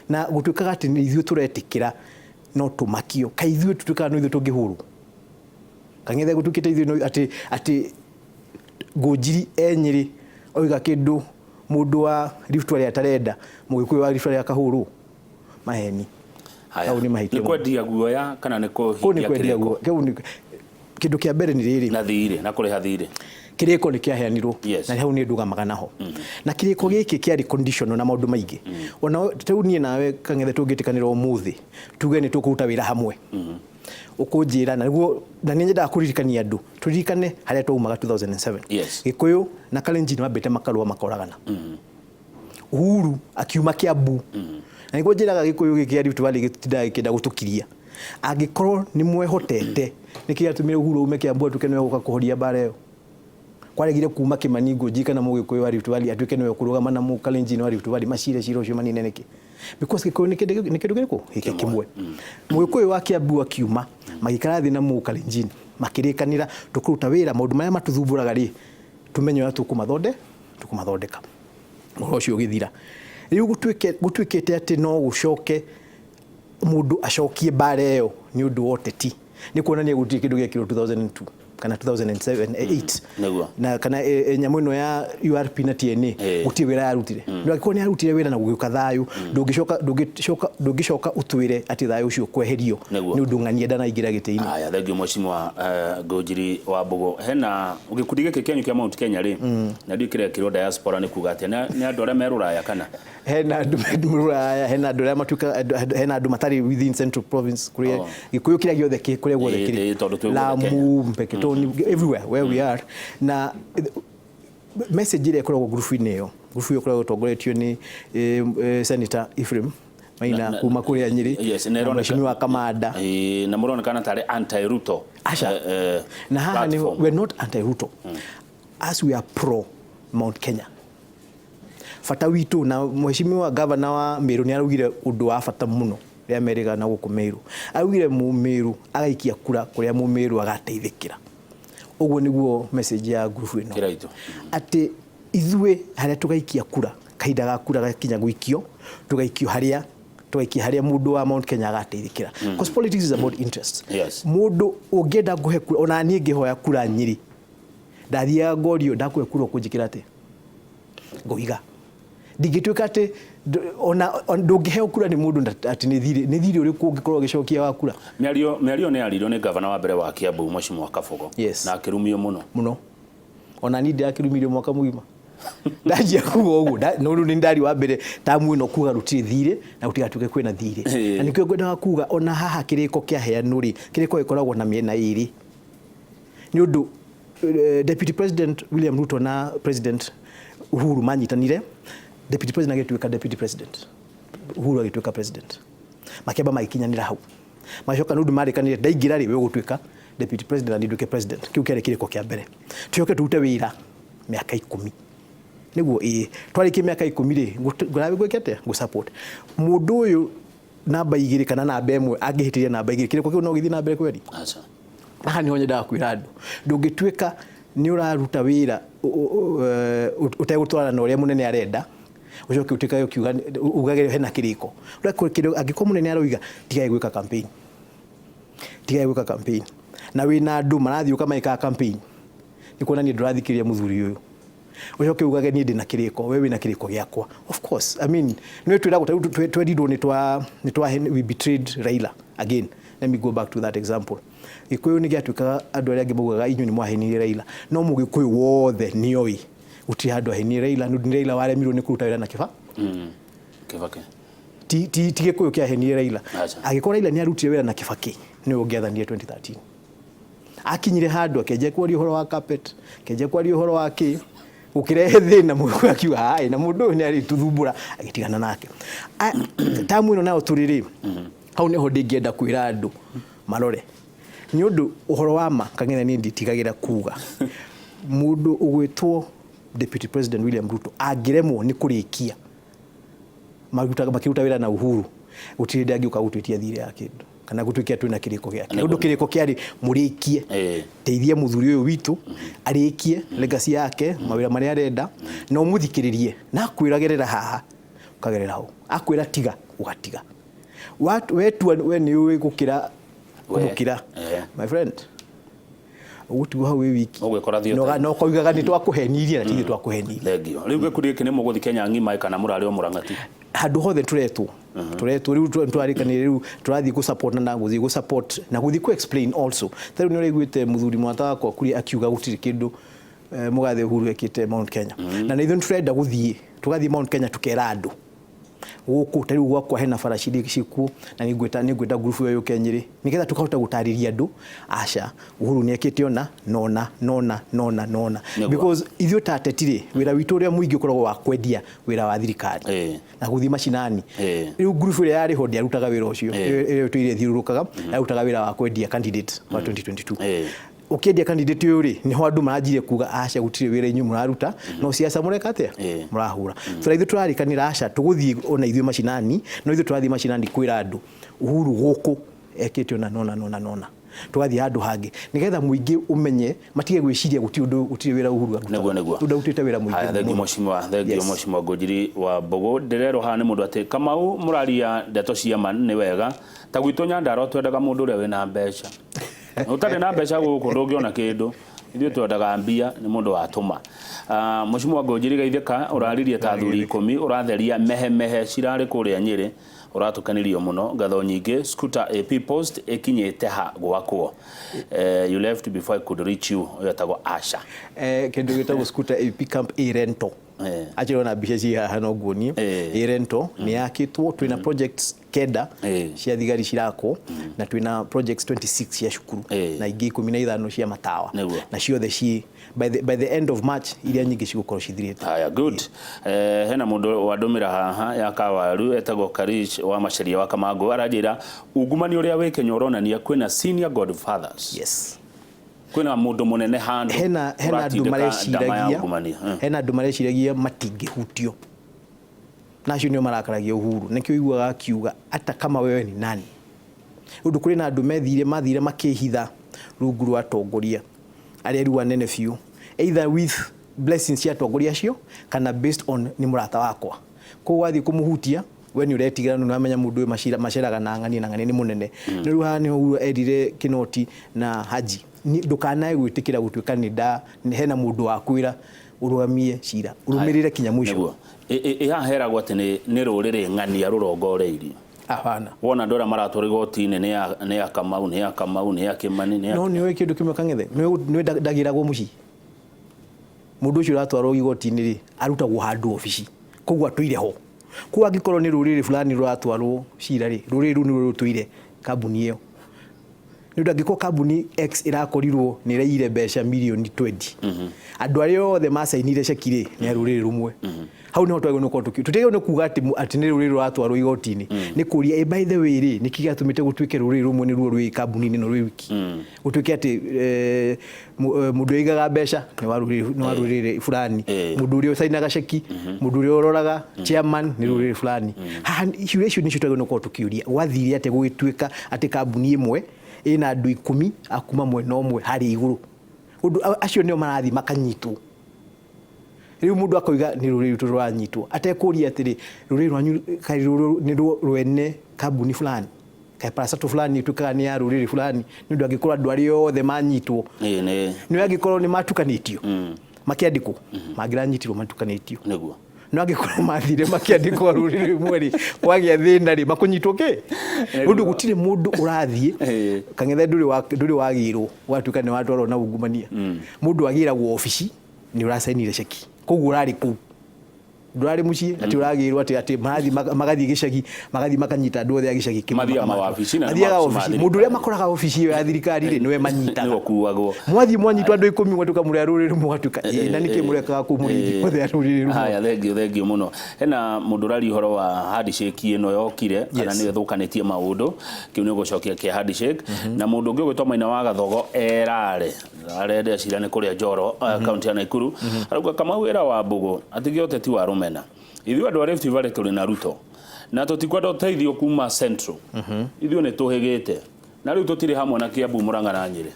Na gũtuĩkaga atĩ nĩ ithuĩ tũretĩkĩra no tũmakio, kaĩ ithuĩ tũtuĩkaga no ithuĩ tũngĩhũrwo kang'ethe gũtuĩkĩte ithuĩ no atĩ Ngũnjiri e Nyĩrĩ oiga kĩndũ mũndũ wa Rift Valley atarenda, mũgĩkũyũ wa Rift Valley akahũrwo. Maheni. Haya. Hau nĩ mahĩtia nĩ mũno. Kwendia guoya kana nĩ kũu nĩ kũhingia kwendia kĩrĩko? Guo kĩu nĩ kĩndũ kĩa mbere nĩ rĩrĩ. Na thirĩ, na kũrĩha thirĩ. Kĩrĩko nĩ kĩaheanirwo. Na hau nĩ ndũgamaga naho, na kĩrĩko gĩkĩ kĩarĩ conditional na maũndũ maingĩ. Ona rĩu niĩ nawe Kang'ethe tũngĩtĩkanĩra ũmũthĩ tuge nĩ tũkũruta wĩra hamwe, ũkũnjĩra na nĩguo, na nĩ nyendaga kũririkania andũ tũririkane harĩa twaumaga 2007. Gĩkũyũ na Kalenjin mambĩte makarũa, makoragana. Uhuru akiuma Kiambu, na nĩguo njĩraga gĩkũyũ gĩkĩ kĩa Rift Valley gĩtindaga gĩkĩenda gũtũkiria. Angĩkorwo nĩ mwehotete, nĩkĩ gĩatũmire Uhuru aume Kiambu atuĩke nĩwe gũka kũhoria mbara ĩyo? Kwaregire kuma Kimani Ngũnji kana mũgĩkũyũ wa Rift Valley atuĩke nĩwe ũkũrũgama na mũkalenjin wa Rift Valley macire cira ũcio manine nĩkĩ? Because gĩkũyũ nĩ kĩndũ kĩrĩkũ gĩkĩ kĩmwe. Mũgĩkũyũ wa Kiambu akiuma, magĩikara thĩ na mũkalenjin, makĩrĩkanĩra tũkũruta wĩra, maũndũ marĩa matũthumbũraga rĩ, tũmenye ũrĩa tũkũmathondeka. Ũhoro ũcio ũgĩthira. Rĩu gũtuĩkĩte atĩ no gũcoke mũndũ acokie mbara ĩyo nĩ ũndũ wa ũteti. Nĩ kuonania gũtirĩ kĩndũ gĩekirwo 2002 kana 2007 8 Nĩguo. Na kana nyamũ ĩno ya URP na TNA, gũtirĩ wĩra yarutire. No angĩkorwo nĩ yarutire wĩra na gũgĩũka thayũ, ndũngĩcoka ũtwĩre atĩ thayũ ũcio kweherio Nĩguo. nĩ ũndũ ng'ania ndanaingĩra gĩtĩ-inĩ. Aya, thank you, Mheshimiwa Ngũnjiri wa Mbũgũ. Hena gĩkundi gĩkĩ kĩanyu kĩa Mount Kenya rĩ, na ndiũ kĩrekĩrwo diaspora nĩ kuga atĩa? Nĩ andũ arĩa me rũraya kana? Hena andũ me rũraya, hena andũ arĩa matuĩka, hena andũ matarĩ within Central Province, kũrĩa Gĩkũyũ kĩrĩa gĩothe kũrĩa guothe kĩrĩ. Tondũ twĩ guothe. Lamu, Mpeketoni, everywhere where we are. Na message ĩrĩa ĩkoragwo ngurubu-inĩ ĩyo, ngurubu ĩyo ĩkoragwo ĩtongoretio nĩ Senator Ephraim Maina kuma kũrĩa Nyĩrĩ, Yes, na na Mheshimiwa Kamanda. Na mũronekana tarĩ anti Ruto. Aca. Na haha nĩ Platform. We're not anti Ruto, as we are pro Mount Kenya. Bata witũ na Mheshimiwa Governor wa Meru nĩ araugire ũndũ wa bata mũno rĩrĩa merĩga na gũkũ Meru. Araugire Mũmeru agaikia kura kũrĩa Mũmeru agateithĩkĩra. Ũguo nĩguo message ya ngurubu ĩno. Kĩraitũ. Atĩ ithuĩ harĩa tũgaikia kura, kahinda ga kura gakinya gũikio, tũgaikio harĩa tũgaikia harĩa mũndũ wa Mount Kenya agateithĩkĩra. Because politics is about interest. Mũndũ ũngĩenda ngũhe kura, ona niĩ ngĩhoya kura Nyĩrĩ, ndathiaga ngorio ndakũhe kura ũkũnjĩkĩra atĩa? Ngoiga ndingĩtuĩka atĩ ona ndũngĩheo kura nĩ mũndũ atĩ nĩ thirĩ ũrĩkũ ũngĩkorwo ũgĩcokia wa kura. Mĩario nĩ yaririo nĩ gavana wa mbere wa Kiambu, Mheshimiwa Kabogo, na akĩrumio mũno. Mũno. Ona niĩ ndĩrakĩrumirio mwaka mũgima ndanjia kuga ũguo. No rĩu nĩ ndari wa mbere tamu ĩno kuga rũtirĩ thirĩ na gũtigatuĩke kwĩna thirĩ. Na nĩkĩo ngwendaga kuga ona haha kĩrĩko kĩaheanwo rĩ, kĩrĩko gĩkoragwo na mĩena ĩrĩ. Nĩ ũndũ Deputy President William Ruto na President Uhuru manyitanire, Deputy President agĩtuĩka Deputy President, Uhuru agĩtuĩka President, makĩamba magĩkinyanĩra hau, magĩcoka nĩ ũndũ marĩkanire ndaingĩra rĩ, we ũgũtuĩka Deputy President na niĩ nduĩke President. Kĩu kĩarĩ kĩrĩko kĩa mbere. Tũcoke tũrute wĩra mĩaka 10 nĩguo ĩĩ twarĩkia mĩaka 10 rĩ, ngũraĩ gwĩka atĩa? Ngũ support mũndũ ũyũ namba 2 kana namba 1 angĩhĩtĩria namba 2, kĩrĩko kĩu no gĩthiĩ na mbere kweri. Aca. Haha nĩho nyendaga kwĩra andũ, ndũngĩtuĩka nĩ ũraruta wĩra ũtegũtwarana na ũrĩa mũnene arenda, ũcoke ũtuĩke ũkiuga ugage hena kĩrĩko. Ũrĩa kĩrĩko, angĩkorwo mũnene aroiga tigai gwĩka campaign, tigai gwĩka campaign, na wĩna andũ marathiĩ ũkamekaga campaign, nĩ kuonania ndũrathikĩrĩria mũthuri ũyũ. Ũcoke ugage niĩ ndĩna kĩrĩko, we wĩna kĩrĩko gĩakwa. Of course, I mean, nĩ twĩragwo ta rĩu twerirwo nĩ twa we betrayed Raila again. Let me go back to that example. Gĩkũyũ nĩ gĩatuĩkaga andũ arĩa angĩ maugaga inyuĩ nĩ mwahenirie Raila, no mũgĩkũyũ wothe nĩoĩ gũtirĩ handũ ahenirie Raila, nĩ ũndũ nĩ Raila waremirwo nĩ kũruta wĩra na Kĩba. Kĩbaki. Ti Gĩkũyũ kĩahenirie Raila. Aca. Angĩkorwo Raila nĩ arutire wĩra na Kĩbaki, nĩwe ũngĩathanire 2013. Akinyire handũ akĩanjia kwaria ũhoro wa carpet, akĩanjia kwaria ũhoro wa kĩ, gũkĩrehe thĩna, mũgĩkũyũ akiuga hai, na mũndũ ũyũ nĩ arĩtũthumbũra, agĩtigana nake. Tamu ĩno nayo tũrĩ rĩ, hau nĩho ndingĩenda kwĩra andũ marore, nĩ ũndũ ũhoro wa ma kang'ethe niĩ nditigagĩra kuga mũndũ ũgwĩtwo Deputy President William Ruto angĩremwo nĩ kũrĩkia makĩruta wĩra na Uhuru, gũtirĩ hĩndĩ angĩũka gũtwĩtia thirĩ ya kĩndũ kana gũtuĩke twĩna kĩrĩko gĩake. Nĩ ũndũ kĩrĩko kĩarĩ mũrĩkie, teithie mũthuri ũyũ witũ arĩkie legacy yake, mawĩra marĩa arenda, na ũmũthikĩrĩrie, na akwĩra gerera haha ũkagerera hau, akwĩra tiga ũgatiga. Wetua we nĩ ũĩ gũkĩra kũmũkĩra. My friend, ũgũtigwo hau wĩ wiki. Ũgwĩkora thiĩ ũtarĩ. Na ũkoigaga nĩ twakũhenirie na ti ithuĩ twakũhenirie. Thengiũ. Rĩu gĩkundi gĩkĩ nĩ mũgũthiĩ Kenya ng'ima kana mũrarĩ o Mũrang'ati? Handũ hothe tũretwo. Tũretwo rĩu twarĩkanĩire rĩu tũrathiĩ gũ support na gũthiĩ gũ support na gũthiĩ kũ explain also. Ta rĩu nĩ ũraiguĩte mũthuri mwata wakwa kuria akiuga gũtirĩ kĩndũ mũgathe Uhuru ekĩte Mount Kenya. Na ithuĩ nĩ tũrenda gũthiĩ, tũgathiĩ Mount Kenya tũkera andũ. Gũkũ ta rĩu gwakwa hena bara cikuo na nĩngwĩta ngurubu ĩyo yũke Nyĩrĩ nĩgetha tũkahota gũtarĩria andũ aca Uhuru nĩekĩte ona nona nona nona nona. Because ithuĩ ta ateti rĩ, wĩra witũ ũrĩa mũingĩ ũkoragwo wa kwendia wĩra wa thirikari na gũthiĩ macinani. Rĩu ngurubu ĩrĩa yarĩ ho ndĩarutaga wĩra ũcio, ĩrĩa ĩtũire ĩthiũrũrũkaga, yarutaga wĩra wa kwendia candidate wa 2022. Ũkĩendia candidate ũyũ rĩ, nĩho andũ maranjirie kuga aca gũtirĩ wĩra inyuĩ mũraruta, no siasa mũreka atĩa? Mũrahũra. Tũra ithuĩ tũrarĩkanĩra aca tũgũthiĩ ona ithuĩ macinani, no ithuĩ tũrathiĩ macinani kwĩra andũ Uhuru gũkũ ekĩte ona nona nona nona. Tũgathiĩ handũ hangĩ nĩgetha mũingĩ ũmenye, matige gwĩciria gũtirĩ ũndũ, gũtirĩ wĩra Uhuru arutaga. Nĩguo, nĩguo. Tondũ arutĩte wĩra mũingĩ Haya, thengiũ mũno. Mheshimiwa, thengiũ. Yes. Mheshimiwa Ngũnjiri wa Mbũgũ, ndĩrerwo haha nĩ mũndũ atĩ Kamau mũraria ndeto cia ma nĩ wega. Ta gwitũ Nyandarua twendaga mũndũ ũrĩa wĩna mbeca. Ũtarĩ na mbeca gũkũ ndũngĩona kĩndũ. Ithuĩ twendaga mbia nĩ mũndũ watũma. Ah, Mheshimiwa Ngũnjiri Gaithĩka, ũraririe ta athuri 10, ũratheria mehemehe cirarĩ kũrĩa Nyĩrĩ, ũratũkenirio mũno. Ngatho nyingĩ. Scooter AP Post ĩkinyĩte ha gwakwo? You left before I could reach you. Ũyũ etagwo Asha. Kĩndũ gĩtagwo scooter AP Camp A rental. Actually ona mbica ci haha no nguonie. A rental nĩ yakĩtwo, twĩna projects 9 cia thigari cirakwo, na twĩna projects 26 cia cukuru, na ingĩ 15 cia matawa. Na ciothe ci by the end of March iria nyingĩ cigũkorwo cithirĩte. Haya, good. Hena mũndũ wandũmĩra haha ya kawaru etagwo Karish wa Maceria wa Kamango, aranjĩra ungumania ũrĩa wĩ Kenya ũronania kwĩna senior godfathers. Kwĩna mũndũ mũnene handũ Hena andũ ũratindĩka ndama ya mareciragia ungumania. Hena andũ mareciragia matingĩhutio, na acio nĩo marakaragia Uhuru. Nĩkĩo ũiguaga akiuga hata kama wewe ni nani. Ũndũ kũrĩ na andũ methire mathire makĩhitha rungu rwa atongoria arĩa rĩu anene biũ, either with blessings cia atongoria acio kana based on nĩ mũrata wakwa. Koguo wathiĩ kũmũhutia we nĩ ũretigĩra, nĩ ũramenya mũndũ ũyũ maceraga na ng'ania na ng'ania nĩ mũnene. Nĩ rĩu haha nĩho Uhuru erire Kinoti na Haji, ndũkanae gwĩtĩkĩra gũtuĩka nĩ nda hena mũndũ wakwĩra ũrũgamie cira, ũrũmĩrĩre kinya mũico. Nĩguo. Ĩ haha heragwo atĩ nĩ rũrĩrĩ ng'ania rũrongoreirio. Hapana. Wona andũ arĩa maratwarwo igoti-inĩ nĩ ya Kamau, nĩ ya Kamau, nĩ ya Kimani, nĩ ya No nĩ ũĩ kĩndũ kĩmwe Kang'ethe, nĩ ndagĩragwo mũciĩ. Mũndũ ũcio ũratwarwo igoti-inĩ rĩ, arutagwo handũ obici, koguo atũire ho. Koguo angĩkorwo nĩ rũrĩrĩ fulani rũratwarwo cira rĩ, rũrĩrĩ rũu nĩruo rũtũire kambuni ĩyo. Nĩ ũndũ angĩkorwo kambuni X ĩrakorirwo nĩ ĩraiyire mbeca mirioni 20, andũ arĩa othe macainire ceki rĩ, nĩ a rũrĩrĩ rũmwe. Hau niho twagĩrĩirwo nĩ gũkorwo tũtigĩrĩirwo nĩ kuga atĩ nĩ rũrĩrĩ rũratwarwo igoti-inĩ. Nĩ kũria, by the way rĩ, nĩkĩ gĩatũmĩte gũtuĩke rũrĩrĩ rũmwe nĩruo rwĩ kambuni-inĩ ĩno rwĩ wiki? Gũtuĩke atĩ mũndũ ũrĩa ũigaga mbeca nĩ wa rũrĩrĩ fulani, mũndũ ũrĩa ũcainaga ceki, mũndũ ũrĩa ũroraga chairman nĩ rũrĩrĩ fulani. Haha ciũria icio nĩcio twagĩrĩirwo nĩ gũkorwo tũkĩũria. Gwathire atĩa gũgĩtuĩka atĩ kambuni ĩmwe ĩna andũ 10 a kuma mwena ũmwe harĩa igũrũ? Ũndũ acio nĩo marathiĩ makanyitwo. Rĩu mũndũ akoiga nĩ rũrĩrĩ rwitũ rũranyitwo, atekũria atĩrĩ, rũrĩrĩ rwanyu kaĩ rũrũ nĩ rwene kambuni fulani, kaĩ parastatal fulani ĩtuĩkaga nĩ ya rũrĩrĩ fulani? Nĩ ũndũ angĩkorwo andũ arĩa othe manyitwo nĩ angĩkorwo nĩ matukanĩtio makĩandĩkwo, mangĩranyitirwo matukanĩtio. No angĩkorwo mathire makĩandĩkwo rũrĩrĩ rũmwe rĩ, kwagĩa thĩna rĩ, makũnyitwo kĩ? Ũndũ gũtirĩ mũndũ ũrathiĩ Kang'ethe, ndũrĩ wagĩrwo ũgatuĩka nĩ watwarwo na ungumania. Mũndũ agĩragwo obici nĩ ũracainire ceki, koguo ũrarĩ kũu, ndũrarĩ mũciĩ atĩ ũragĩrwo atĩ marathiĩ magathiĩ gĩcagi, magathiĩ makanyita andũ othe a gĩcagi kĩmwe. Mathiaga makamatwara. Mawabici na nĩ Mathiaga mawabici ma obici. Mũndũ ũrĩa thirikari. Makoraga obici ĩyo ya thirikari rĩ, nĩwe manyitaga. Nĩwe ũkuagwo. Mwathiĩ mwanyitwo andũ 10, mwatuĩka mũrĩ a rũrĩrĩ rũmwe, mwatuĩka ĩ, na nĩkĩ mũrekaga kũu mũrĩ othe a rũrĩrĩ rũmwe? Haya, thengio, thengio mũno. Hena mũndũ ũraria ũhoro wa handshake ĩno yokire kana nĩyo ĩthũkanĩtie maũndũ. Kĩu nĩ ũgũcokia kĩa handshake. Na mũndũ ũngĩ ũgwĩtwo Maina wa Gathogo erare arendea cira nĩ kũrĩa Njoro, kaunti ya Naikuru, arauga Kamau wĩra wa Mbũgũ atige ũteti wa rũmena. Ithuĩ andũ a Rift Valley tũrĩ na Ruto na tũtikwenda ũteithio kuma Central. Ithuĩ nĩ tũhĩgĩte na rĩu tũtirĩ hamwe na Kiambu, Murang'a na Nyĩrĩ.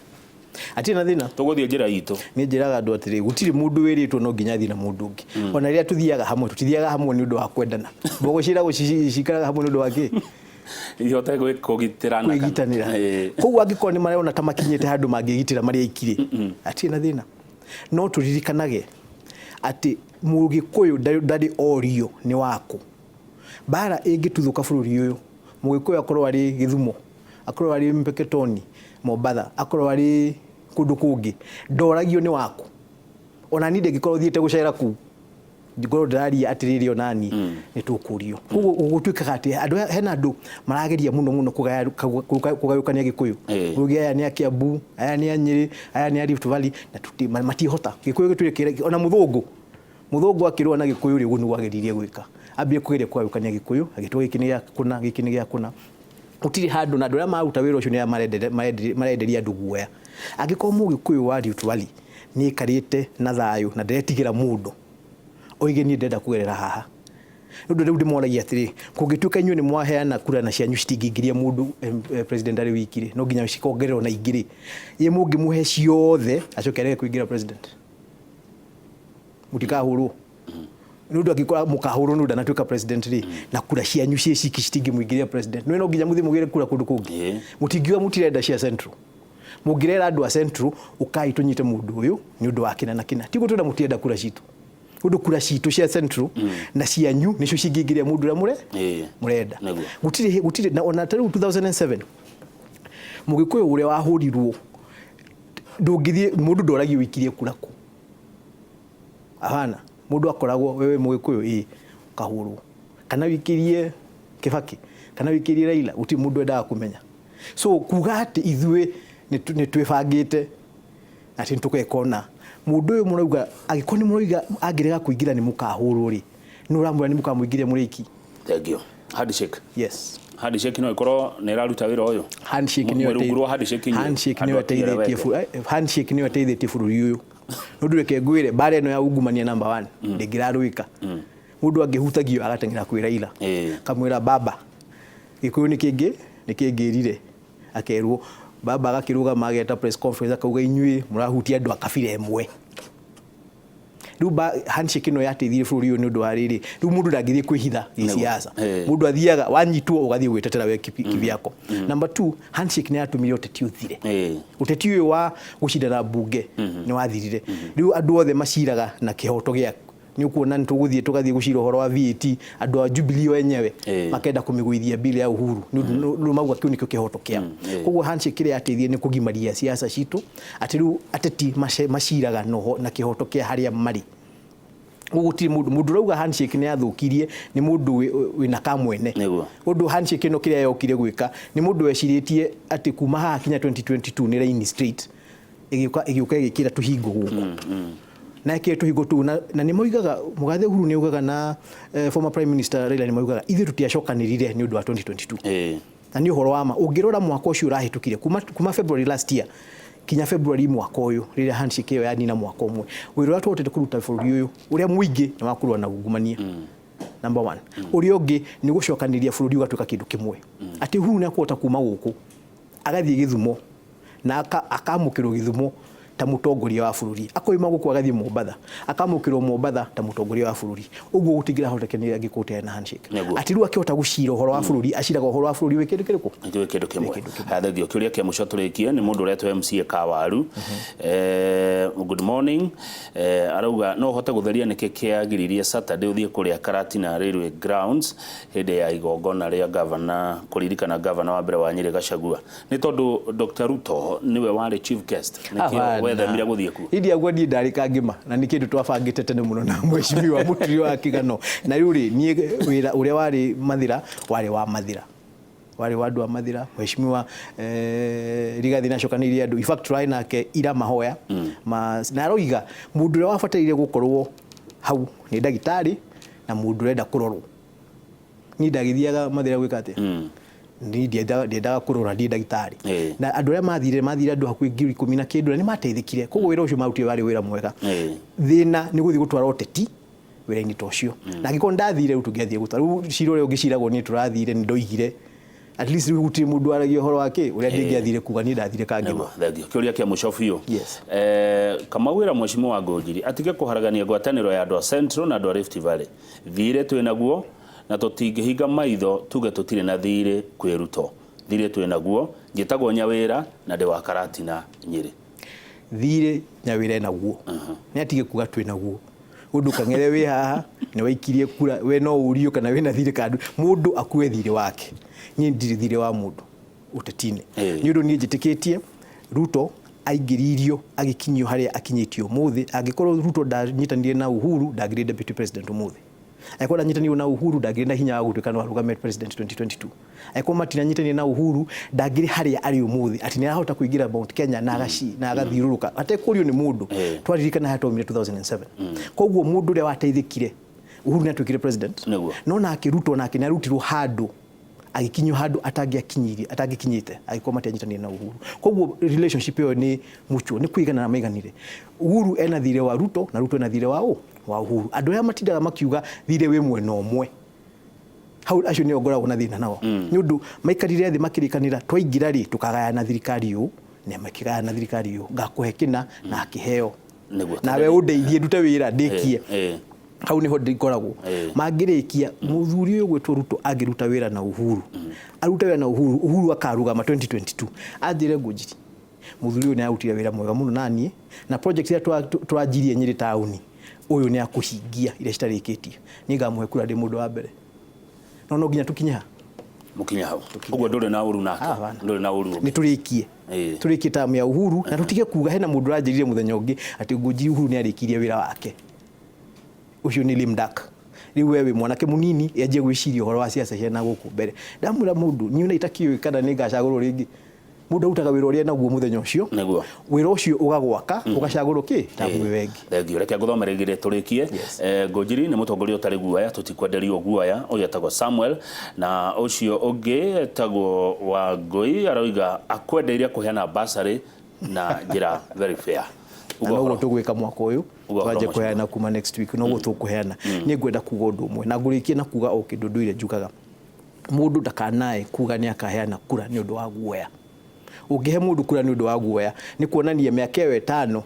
Atirĩ na thĩna. Tũgũthiĩ njĩra itũ. Nĩ njĩraga andũ atĩrĩ, gũtirĩ mũndũ wĩrĩtwo no nginya athiĩ na mũndũ ũngĩ. Ona rĩrĩa tũthiaga hamwe, tũtithiaga hamwe nĩ ũndũ wa kwendana. Mbogo ciĩragwo cikaraga hamwe nĩ ũndũ wa kĩ? Ihote kũgitĩrana. Kwĩgitanĩra. Koguo angĩkorwo nĩ marona ta makinyĩte handũ mangĩgitĩra marĩ aikirĩ, atirĩ na thĩna. No tũririkanage atĩ mũgĩkũyũ ndarĩ orio nĩ wakũ. Mbara ĩngĩtuthũka bũrũri ũyũ, mũgĩkũyũ akorwo arĩ Gĩthumo, akorwo arĩ Mpeketoni, Mombatha, akorwo arĩ kũndũ kũngĩ, ndoragio nĩ wakũ. Ona niĩ ndĩngĩkorwo thiĩte gũcera kũu, ngorwo ndĩraria atĩrĩrĩ, onani nĩ tũkũrio. Koguo gũtuĩkaga atĩ andũ, hena andũ marageria mũno mũno kũgayũkania Gĩkũyũ. Uge aya nĩ a Kiambu, aya nĩ a Nyĩrĩ, aya nĩ a Rift Valley, na matihota. Gĩkũyũ gĩtũire ona mũthũngũ akĩrũa na Gĩkũyũ rĩ, ũguo nĩguo ageririe gwĩka. Ambire kũgeria kũgayũkania Gĩkũyũ, agĩtua gĩkĩ nĩ gĩa kũna, gĩkĩ nĩ gĩa kũna. Gũtirĩ handũ, na andũ arĩa maruta wĩra ũcio nĩ arĩa marenderia andũ guoya. Angĩkorwo mũgĩkũyũ wa Rift Valley nĩ aikarĩte na thayũ na ndetigĩra mũndũ, oige niĩ ndĩrenda kũgerera haha. Nĩ ũndũ rĩu ndĩmoragia atĩrĩ, kũngĩtuĩka inyuĩ nĩ mwaheana kura na cianyu citingĩingĩria mũndũ president arĩ wiki rĩ, no nginya cikongererwo na ingĩ rĩ, ĩ mũngĩmũhe ciothe acoke arege kũingĩra president, mũtikahũrwo? Nĩ ũndũ angĩkorwo mũkahũrwo nĩ ũndũ ndanatuĩka president rĩ, na kura cianyu ciĩ ciki citingĩmũingĩria president, nĩ no nginya mũthiĩ mũgĩre kura kũndũ kũngĩ. Mũtingiuga mũtirenda cia Central, mũngĩrera andũ a Central, ũkai tũnyite mũndũ ũyũ nĩ ũndũ wa kĩna na kĩna. Tiguo twenda mũtirenda kura citũ, ũndũ kura citũ cia Central na cianyu nĩcio cingĩingĩria mũndũ ũrĩa mũre mũrenda. Gũtirĩ, gũtirĩ. Na ona ta rĩu 2007 Mũgĩkũyũ ũrĩa wahũrirwo, ndũngĩthiĩ, mũndũ ndoragio wĩikirie kura kũ, hapana. Mũndũ akoragwo wewe Mũgĩkũyũ ĩ ũkahũrwo, kana wĩikĩrie Kibaki kana wĩikĩrie Raila, gũtirĩ mũndũ endaga kũmenya. So kuga atĩ ithuĩ nĩ twĩbangĩte atĩ nĩ tũgeka ũna, mũndũ ũyũ mũrauga, angĩkorwo nĩ mũrauga angĩrega kũingĩra nĩ mũkahũrwo rĩ, nĩ ũramwĩra nĩ mũkamũingĩria mũrĩki? Thank you. Handshake. Yes. Handshake no ĩkorwo nĩ ĩraruta wĩra ũyũ. Handshake nĩyo Rungu rwa handshake inyuĩ, handshake andũ nĩyo a Kĩrĩra ĩteithĩtie handshake nĩyo ĩteithĩtie bũrũri ũyũ. Nĩ ũndũ reke ngwĩre, mbara ĩno ya ungumania number one ndĩngĩrarũĩka. Mũndũ angĩhutagio agateng'era kwĩ Raila. Kamwĩra baba, Gĩkũyũ nĩ kĩngĩ nĩ kĩngĩrire, akerwo baba, agakĩrũgama ageta press conference akauga inyuĩ mũrahutia andũ a kabira ĩmwe. Rĩu handshake ĩno yateithirie bũrũri ũyũ nĩ ũndũ wa rĩrĩ, rĩu mũndũ ndangĩthiĩ kwĩhitha gĩsiasa. Mũndũ athiaga wanyitwo ũgathiĩ gwĩtetera we kivyako. Number two, handshake nĩ yatũmire ũteti ũthire. Ũteti ũyũ wa gũcindana mbunge nĩ wathirire. Rĩu andũ othe maciraga na kĩhoto gĩa nĩ ũkuona nĩ tũgũthiĩ tũgathiĩ gũcira ũhoro wa VAT, andũ a Jubilee wenyewe makenda kũmĩgũithia bill ya Uhuru nĩ ũndũ mauga kĩu nĩkĩo kĩhoto kĩao. Koguo handshake ĩrĩa yateithie nĩ kũgimaria siasa citũ, atĩ rĩu ateti maciraga na kĩhoto kĩa harĩa marĩ. Koguo gũtirĩ mũndũ, mũndũ ũrauga handshake nĩ yathũkirie nĩ mũndũ wĩna kamwene. Ũndũ handshake ĩno kĩrĩa yokire gwĩka nĩ mũndũ wecirĩtie atĩ kuma haha kinya 2022 nĩ raini straight, ĩgĩũka ĩgĩũka ĩgĩkĩra tũhingo gũkũ na ĩkĩre tũhingo tũu na nĩ moigaga mũgathe Uhuru nĩ augaga na former prime minister Raila nĩ moigaga ithuĩ tũtiacokanĩrire nĩ ũndũ wa 2022. Na nĩ ũhoro wa ma, ũngĩrora mwaka ũcio ũrahĩtũkire kuma February last year kinya February mwaka ũyũ, rĩrĩa handshake ĩyo yanina mwaka ũmwe, wĩra ũrĩa twahotete kũruta bũrũri ũyũ ũrĩa mũingĩ nĩ wa kũrũa na ungumania. Number one. Ũrĩa ũngĩ nĩ gũcokanĩrĩria bũrũri ũgatuĩka kĩndũ kĩmwe, atĩ Uhuru nĩ akũhota kuma gũkũ agathiĩ Gĩthumo na akamũkĩrwo Gĩthumo ta mũtongoria wa bũrũri, akoima gũkũ agathiĩ Mombatha akamũkĩrwo Mombatha ta mũtongoria wa bũrũri. Ũguo gũtingĩrahotekanire angĩkorwo gũtirĩ na handshake. Atĩ rĩu akĩhota gũcira ũhoro wa bũrũri, aciraga ũhoro wa bũrũri wĩ kĩndũ kĩrĩkũ? Wĩ kĩndũ kĩmwe. Haya, thengio. Kĩũria kĩa mũico tũrĩkie nĩ mũndũ ũretwo MCA Kawaru. Good morning. Arauga no ũhote gũtheria nĩkĩ kĩagiririe Saturday ũthiĩ kũrĩa Karatina Railway Grounds hĩndĩ ya igongona rĩa gavana kũririkana gavana wa mbere wa Nyĩrĩ Gachagua. Nĩ tondũ Dr. Ruto nĩwe warĩ chief guest, nĩkĩo wethemire gũthiĩ kuo? India guo niĩ ndarĩ Kangĩma na nĩ kĩndũ twabangĩte tene mũno na mheshimiwa Mũturi wa Kĩgano. Na rĩu rĩ, niĩ wĩra ũrĩa warĩ Mathĩra warĩ wa Mathĩra, warĩ wa andũ a Mathĩra. Mheshimiwa Rigathi nĩacokanĩirie andũ, in fact tũrarĩ nake ira mahoya na aroiga mũndũ ũrĩa wabataire gũkorwo hau nĩ ndagĩtarĩ na mũndũ ũrenda kũrorwo. Niĩ ndagĩthiaga Mathĩra gwĩka atĩa? Niĩ ndiendaga kũrora, ndiĩ ndagĩtarĩ. Na andũ arĩa mathire andũ hakuhĩ 10,000 na kĩndũ na nĩ mateithĩkire. Koguo wĩra ũcio marutire warĩ wĩra mwega. Thĩna nĩ gũthiĩ gũtwara ũteti wĩra-inĩ ta ũcio. Na angĩkorwo ndathire rĩu tũngĩathire gũtwara. Rĩu cira ũrĩa ũngĩciragwo niĩ tũrathire nĩ ndoigire. At least rĩu gũtirĩ mũndũ waragia ũhoro wa kĩ ũrĩa ndingĩathire kuga niĩ ndathire Kangĩma. Thengiũ. Kĩũria kĩa mũico biũ. Yes. Kamau ĩra mheshimiwa Ngũnjiri atige kũharagania ngwatanĩro ya andũ a Central na andũ a Rift Valley. Thirĩ twĩ naguo na tũtingĩhinga maitho tuge tũtirĩ na thirĩ kwĩ Ruto. Thirĩ twĩ naguo. Njĩtagwo Nyawĩra na ndĩ wa Karatina Nyĩrĩ. Thirĩ Nyawĩra enaguo. Nĩ atige kuga twĩ naguo. Ũndũ Kang'ethe wĩ haha nĩ waikirie kura, we no ũrio kana wĩna thirĩ kana ndũrĩ. Mũndũ akue thirĩ wake. Niĩ ndirĩ thirĩ wa mũndũ ũteti-inĩ. Nĩ ũndũ niĩ njĩtĩkĩtie Ruto aingĩririo agĩkinyio harĩa akinyĩtio ũmũthĩ. Angĩkorwo Ruto ndanyitanire na Uhuru ndangĩrĩ deputy president ũmũthĩ. Angĩkorwo ndanyitanire na Uhuru ndangĩrĩ na hinya wa gũtuĩka no arũgame president 2022. Angĩkorwo matinanyitanire na Uhuru ndangĩrĩ harĩa arĩ ũmũthĩ, atĩ nĩ arahota kũingĩra Mount Kenya na agathiũrũrũka atekũrio nĩ mũndũ. Twaririkana harĩa twaumire 2007. Koguo mũndũ ũrĩa wateithĩkire, Uhuru nĩ atuĩkire president. No nake Ruto nake nĩ arutirwo handũ agĩkinyio handũ atangĩakinyirie, atangĩkinyĩte angĩkorwo matianyitanire na Uhuru. Koguo relationship ĩyo nĩ mutual, nĩ kũiganana maiganire. Uhuru ena thirĩ wa Ruto na Ruto ena thirĩ wa ũ? Wa Uhuru. Andũ arĩa matindaga makiuga thirĩ wĩ mwena ũmwe. Hau acio nĩo ngoragwo na thĩna nao, nĩ ũndũ maikarire thĩ makĩrĩkanĩra, twaingĩra rĩ, tũkagayana thirikari ũũ, na makĩgayana thirikari ũũ, ngakũhe kĩna na akĩheo. Nĩguo. Nawe ũndeithie ndute wĩra ndĩkie. Hau niho ngoragwo. Mangĩrĩkia, mũthuri ũyũ gwĩtwo Ruto angĩruta wĩra na Uhuru, arute wĩra na Uhuru, Uhuru akarugama 2022, anjĩre, "Ngũnjiri, mũthuri ũyũ nĩ arutire wĩra mwega mũno naniĩ na project iria twanjirie Nyĩrĩ taũni, ũyũ nĩ akũhingia iria citarĩkĩtie," niĩ ngamũhe kura ndĩ mũndũ wa mbere. No no nginya tũkinye ha. Mũkinye hau ũguo, ndũrĩ na ũru nake? Ah, hapana. Ndũrĩ na ũru Nĩ tũrĩkie. Tũrĩkie tamu ya Uhuru na tũtige kuga hena mũndũ ũranjĩrire mũthenya ũngĩ atĩ Ngũnjiri, Uhuru nĩ arĩkirie wĩra wake. Ũcio nĩ lame duck. Rĩu we wĩ mwanake mũnini, yanjie gwĩciria ũhoro wa ciaca cia na gũkũ mbere. Ndamwĩra mũndũ niĩ ona itakĩũĩ kana nĩ ngacagũrwo rĩngĩ. Mũndũ arutaga wĩra ũrĩa naguo mũthenya ũcio. Wĩra ũcio ũgagwaka, ũgacagũrwo kĩ tamu ĩyo ĩngĩ. Thengiũ. Reke ngũthomere igĩrĩ tũrĩkie. Yes. Ngũnjiri nĩ mũtongoria ũtarĩ guoya, tũtikwenderio guoya. Ũyũ etagwo Samuel, na ũcio ũngĩ etagwo Wangũi, aroiga akwendeire kũheana bursary na njĩra very fair. Na noguo tũgwĩka mwaka ũyũ. Uga ũhoro. Twanjie Mũciĩ. Kũheana kuma next week, noguo tũkũheana. Niĩ ngwenda kuga ũndũ ũmwe na ngũrĩkie na kuga o kĩndũ ndũire njugaga: mũndũ ndakanae kuga nĩ akaheana kura nĩ ũndũ wa guoya. Ũngĩhe mũndũ kura nĩ ũndũ wa guoya, nĩ kuonania mĩaka ĩyo 5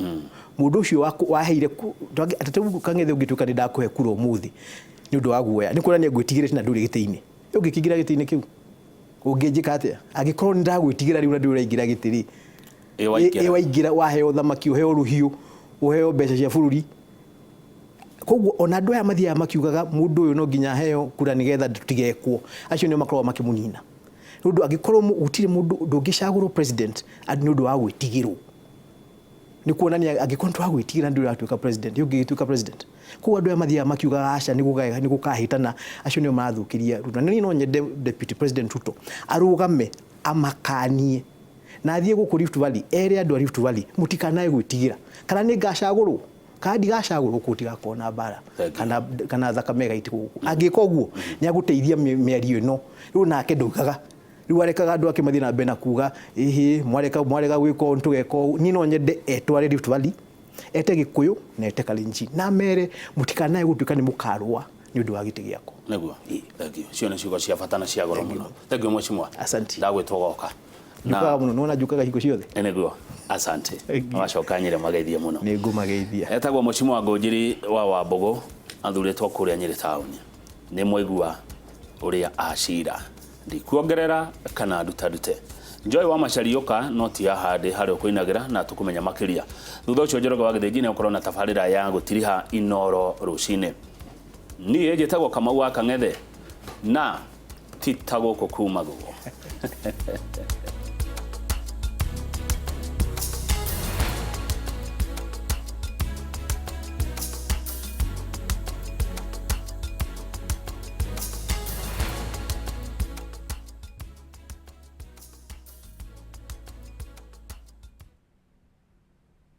mũndũ ũcio waheire atĩ rĩu Kang'ethe, ũngĩtuĩka nĩ ndakũhe kura ũmũthĩ nĩ ũndũ wa guoya, nĩ kuonania ngwĩtigĩrĩte na ndũrĩ gĩtĩ-inĩ. Ũngĩkĩingĩra gĩtĩ-inĩ kĩu, ũngĩnjĩka atĩa angĩkorwo nĩ ndagwĩtigĩra rĩu na ndũrĩ ũraingĩra gĩtĩ rĩ? Ĩ waingĩra. Ĩ waingĩra, waheo thamaki, ũheo rũhiũ, ũheo mbeca cia bũrũri. Koguo ona andũ aya mathiaga makiugaga mũndũ ũyũ no nginya aheo kura nĩgetha tũtigekwo, acio nĩo makoragwo makĩmũnina, nĩ ũndũ angĩkorwo gũtirĩ mũndũ, ndũngĩcagũrwo president atĩ nĩ ũndũ wa gwĩtigĩrwo. Nĩ kuonania angĩkorwo nĩ twagwĩtigĩra, ndũrĩ ũratuĩka president, ũngĩgĩtuĩka president. Koguo andũ aya mathiaga makiugaga aca, nĩ gũkahĩtana, acio nĩo marathũkĩria Ruto. Na niĩ no nyende Deputy President Ruto arũgame amakanie na athiĩ gũkũ Rift Valley ere andũ a Rift Valley, mũtikanae gwĩtigĩra kana nĩ ngacagũrwo kana ndigacagũrwo, kũu tigakorwo na mbara. Thank you. Kana thakame ĩgaitĩka gũkũ. Angĩka ũguo nĩ agũteithia mĩario ĩno. Rĩu nake ndaugaga, rĩu arekaga andũ ake mathiĩ na mbere na kuga, ĩhĩ, mwareka mwarega gwĩka ũũ, nĩtũgeka ũũ. Niĩ no nyende etware Rift Valley, ete Gĩkũyũ na ete Kalenjin, na mere mũtikanae gũtuĩka nĩ mũkarũa nĩ ũndũ wa gĩtĩ gĩakwa. Nĩguo. Thank you. Cio nĩ ciugo cia bata na cia goro mũno. Thank you, mheshimiwa. Asante. Ndagwĩtwo goka. Njukaga mũno, nĩwona njukaga hingo ciothe. Nĩguo, asante. Thank you. Wacoka Nyĩrĩ mageithie mũno. Nĩ ngũmageithia. Etagwo mheshimiwa Ngũnjiri wa Wambũgũ, athurĩtwo kũrĩa Nyĩrĩ taũni. Nĩ mwaigua ũrĩa acira, ndikuongerera kana ndutandute. Joy wa Macariũka no ti haha ndĩ harĩa ũkũinagĩra na tũkũmenya makĩria thutha ũcio. Njoroge wa Gĩthĩnji nĩ ũkorwo na tabarĩra ya gũtiriha Inoro rũcinĩ. Niĩ njĩtagwo Kamau wa Kang'ethe, na ti ta gũkũ kumagwo.